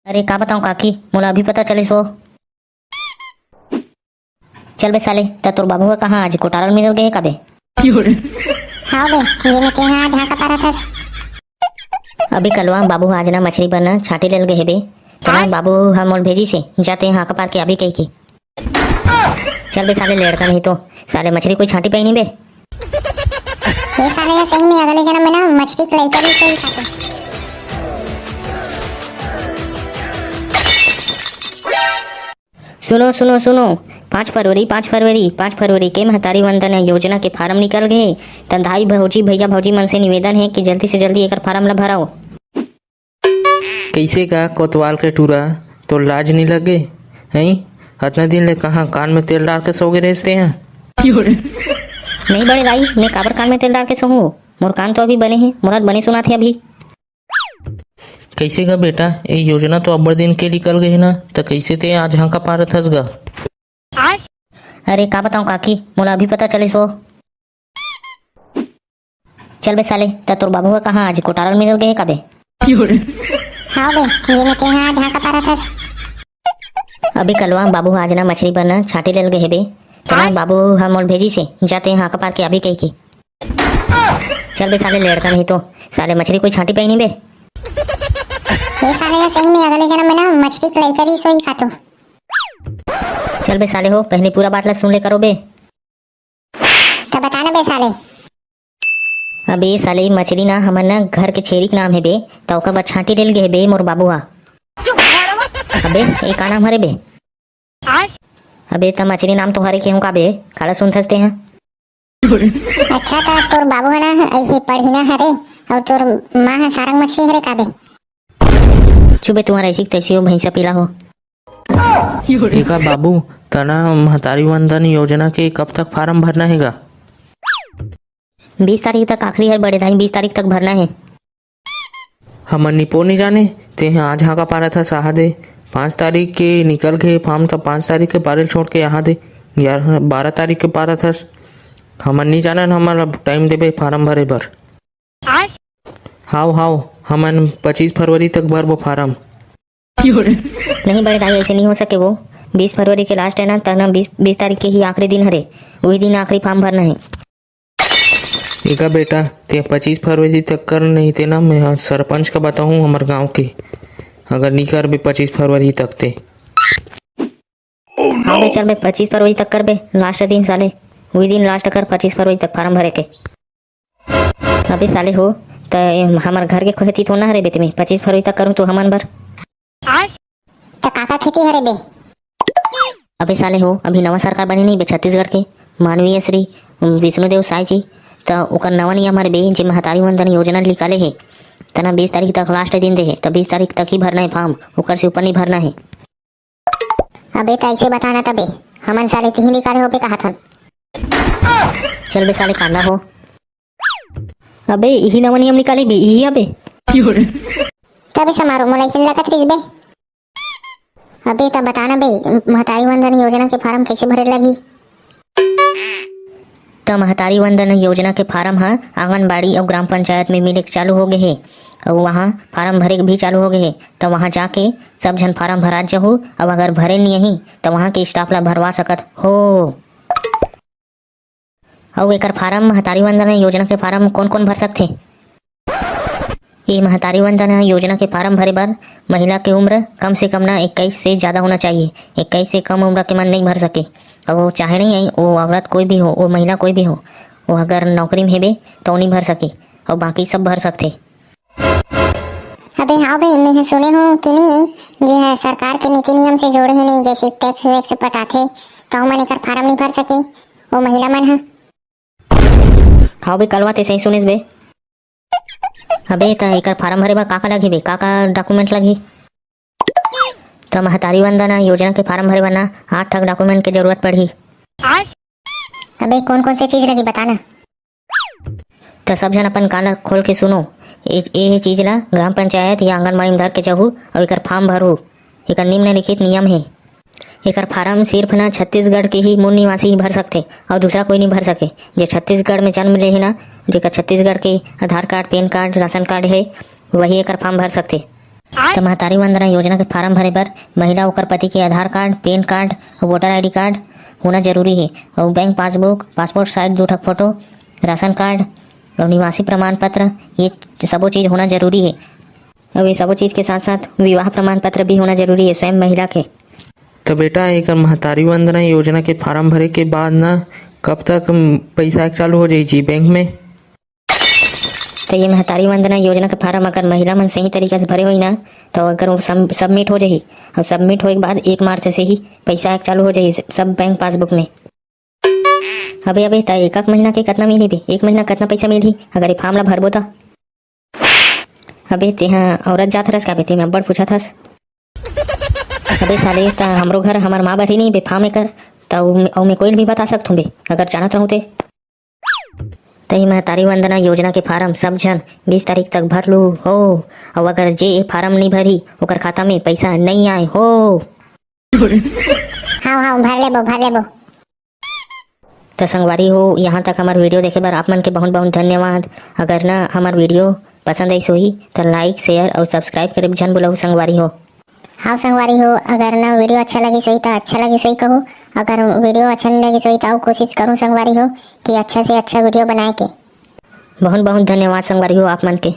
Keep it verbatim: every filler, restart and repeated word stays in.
अरे का बताऊं काकी, मोला अभी पता चलिस वो। चल बे साले, त तोर बाबू ह कहाँ आज कोटारल मिलल गए का बे? हाँ बे, जेमे तेहा आज हाँका पारत हस। अबे कलवा, बाबू ह आज ना मछरी बर ना छांटी लेल गए हे बे। त ना बाबू ह मोल भेजिस हे, जा तेहा हाँका पार के आबे कहिके। चल बे साले, लड़का नहीं तो साले मछरी कोई छांटी पाई नहीं बे। ये साले ये सही में अगले जन्म में ना मछली के लइका भी कोई खाते। सुनो सुनो सुनो, पाँच फरवरी, पाँच फरवरी, पाँच फरवरी के महतारी वंदना योजना के फारम निकल गे। त दाई भौजी, भैया भौजी मन से निवेदन हे कि जल्दी से जल्दी एकर फारम ला भराओ। कइसे का कोतवाल के टूरा, तोर लाज नइ लगे? हैं, अतना दिन ले कहाँ कान में तेल डार के सो गे रहिस तेहा? नहीं बड़े दाई, मैं काबर कान में तेल डार के सोहूं? मोर कान तो अभी बने हे, मोला बने सुनाथे अभी। कइसे गा बेटा, ये योजना तो अब्बड़ दिन के निकल गए ना, त कइसे ते आज हाँका पारत हस गा? अरे का बताऊं काकी, मोला अभी पता चलिस वो। चल बे साले, त तोर बाबू ह कहाँ आज कोटारल मिलल गए का बे? हाँ बे, जेमे तेहा आज हाँका पारत हस। अबे कलवा, बाबू ह आज ना मछरी बर ना छांटी लेल गए हे बे। त ना बाबू ह मोल भेजिस हे, जा तेहा हाँका पार के आबे कहिके। चल बे साले, लड़का नहीं तो साले मछरी कोई छांटी पाई नहीं बे। ये साले ये सही में अगले जन्म में ना मछली के लइका भी सोई खातो। चल बे साले हो, पहले पूरा बात ला सुन ले करो बे। त बता ना बे साले। अबे साले, मछली ना हमर ना घर के छेरी के नाम हे बे, त ओकर बर छांटी लेल गे हे बे मोर बाबू हा। अबे ए का नाम हरे बे? अबे त मछली नाम तो हरे केहू का बे, काला सुनथस ते हा? अच्छा, त तोर बाबू ह ना ऐसे पढ़ी ना हरे, और तोर माँ ह सारंग मछली हरे का बे? चुबे, तुम्हारा ऐसी तैसी हो भैंसा पीला हो। एका बाबू, तना महतारी वंदन योजना के कब तक फारम भरना हे गा? बीस तारीख तक आखिरी हे बड़े दाई, बीस तारीख तक भरना हे। हमन निपो नहीं जाने, ते ह आज हाँका पारत हस आहा दे। पाँच तारीख के निकल के फारम, त पाँच तारीख के बारे छोड़ के आहा दे। ग्यारह, बारह तारीख के पारत हस। हमन नहीं जानन, हमन अब टाइम देबे फारम भरे बर। हाव हाव, हमन पच्चीस फरवरी तक भरबो फारम। नहीं बड़े दाई, ऐसे नहीं हो सके वो। बीस फरवरी के लास्ट है ना, त ना बीस, बीस तारीख के ही आखिरी दिन हरे। वही दिन आखिरी फारम भरना है। एका बेटा, ते पच्चीस फरवरी तक कर, नहीं ते ना मैं ह सरपंच का बताहूँ हमर गांव के, अगर नहीं करबे पच्चीस फरवरी तक ते। हाँ बे, चल बे, पच्चीस फरवरी तक कर बे, लास्ट दिन साले, वही दिन लास्ट कर पच्चीस फरवरी तक फारम भरे के। अबे साले हो, त हमर घर के खेती थोड़ा ना हरे बे, ते में पच्चीस फरवरी तक करूँ तो हमन बर। त काका खेती हरे बे? अबे साले हो, अभी नवा सरकार बनी नहीं बे छत्तीसगढ़ के, माननीय श्री विष्णुदेव साय जी, त ओकर नवा नियम हरे बे, जे महतारी वंदन योजना निकाले हे, तना बीस तारीख तक लास्ट दिन दे हे, त बीस तारीख तक ही भरना है फारम, ओकर से ऊपर नहीं भरना है। अबे त ऐसे बताना तबे, हमन साले तिही निकाले होबे कहाथन। चल बे साले कांदा हो। अबे इही नवा नियम निकाले बे, इही अबे। तबे समारो मोला ऐसे लगत रहिस बे। अबे त बताना बे, महतारी वंदन योजना के फारम कैसे भरे लगही? त महतारी वंदन योजना के फारम ह आंगनबाड़ी अउ ग्राम पंचायत में मिले के चालू हो गे हे, अउ वहाँ फारम भरे के भी चालू हो गे हे। त वहाँ जाके सब झन फारम भरात जहू, अउ अगर भरे नहीं ही त वहाँ के स्टाफ ला भरवा सकत हो। अउ एकर फारम, महतारी वंदना योजना के फारम कोन कोन भर सकथे? ए महतारी वंदना योजना के फारम भरे बर महिला के उम्र कम से कम ना इक्कीस से ज्यादा होना चाहिए। इक्कीस से कम उम्र के मन नहीं भर सके। अब वो चाहे नहीं आई, वो औरत कोई भी हो, वो महिला कोई भी हो, वो अगर नौकरी में हेबे तो नहीं भर सके, और बाकी सब भर सकथे। अबे हाँ बे, मैं सुने हूँ कि नहीं, जे ह सरकार के नीति नियम से जोड़े हे नहीं, जैसे टैक्स वैक्स पटाथे, तो हमन एकर फारम नहीं भर सके, वो महिला मन ह। हाँ बे कलवा, ते सही सुनिस बे। अबे त एकर फारम भरे बर का का लगही बे, का का डॉक्यूमेंट लगही? त महतारी वंदना योजना के फारम भरे बर ना आठ ठक डॉक्यूमेंट के जरूरत पड़ही। अबे कोन कोन से चीज लगही बता ना। त सब झन अपन कान ला खोल के सुनो, ए, ए चीज ला ग्राम पंचायत या आंगनबाड़ी में धर के जाहू अउ एकर फारम भरू। एकर निम्नलिखित नियम हे। एकर फारम सिर्फ न छत्तीसगढ़ के ही मूल निवासी ही भर सकथे अउ दूसरा कोई नहीं भर सके। जे छत्तीसगढ़ में जन्म ले हे ना, जेकर छत्तीसगढ़ के Aadhaar card, PAN card, ration card हे, वही एकर फारम भर सकथे। त महतारी वंदना योजना के फार्म भरे बर महिला, ओकर पति के आधार कार्ड, पैन कार्ड अउ वोटर आईडी कार्ड होना जरूरी हे। अउ बैंक पासबुक, पासपोर्ट साइज दू ठक फोटो, राशन कार्ड अउ निवासी प्रमाण पत्र, ये सबो चीज होना जरूरी हे। अउ ये सबो चीज के साथ साथ विवाह प्रमाण पत्र भी होना जरूरी हे स्वयं महिला के। त बेटा, एकर महतारी वंदना योजना के फार्म भरे के बाद ना, कब तक पैसा आए चालू हो जाही जी बैंक में? त ये महतारी वंदना योजना के फार्म अगर महिला मन सही तरीका से भरे होही ना, त अगर वो सम-, सबमिट हो जाही, अउ सबमिट होए के बाद एक मार्च से ही पैसा आए चालू हो जाही सब बैंक पासबुक में। अबे, अबे, त एक, एक महीना के कतना मिलही बे? एक महीना कतना पैसा मिलही अगर ये फार्म ला भरबो त? अबे, तेहा औरत जात हरस का बे? तेमे अब्बड़ पूछत हस। अबे साले, त हमरो घर हमर माँ भरही नहीं बे फार्म एकर, त अउ मैं कोई भी बता सकत हूँ बे, अगर जानत रहूँ ते। त ये महतारी वंदना योजना के फार्म सब झन बीस तारीख तक भर लू हो, अउ अगर जे ये फार्म नहीं भरी, ओकर खाता में पैसा नहीं आए हो। हाँ, हाँ, भर लेबो, भर लेबो। त संगवारी हो, यहाँ तक हमर वीडियो देखे बर आप मन के बहुत बहुत धन्यवाद। अगर ना हमर वीडियो पसंद आइस होही, त लाइक, शेयर अउ सब्सक्राइब करे झन भूलहू संगवारी हो। हाँ संगवारी हो, अगर ना वीडियो अच्छा लगिस होही, त अच्छा लगिस होही कहू। अगर वीडियो अच्छा नहीं लगिस होही, त अउ कोशिश करूँ संगवारी हो कि अच्छा से अच्छा वीडियो बनाए के। बहुत बहुत धन्यवाद संगवारी हो आप मन के।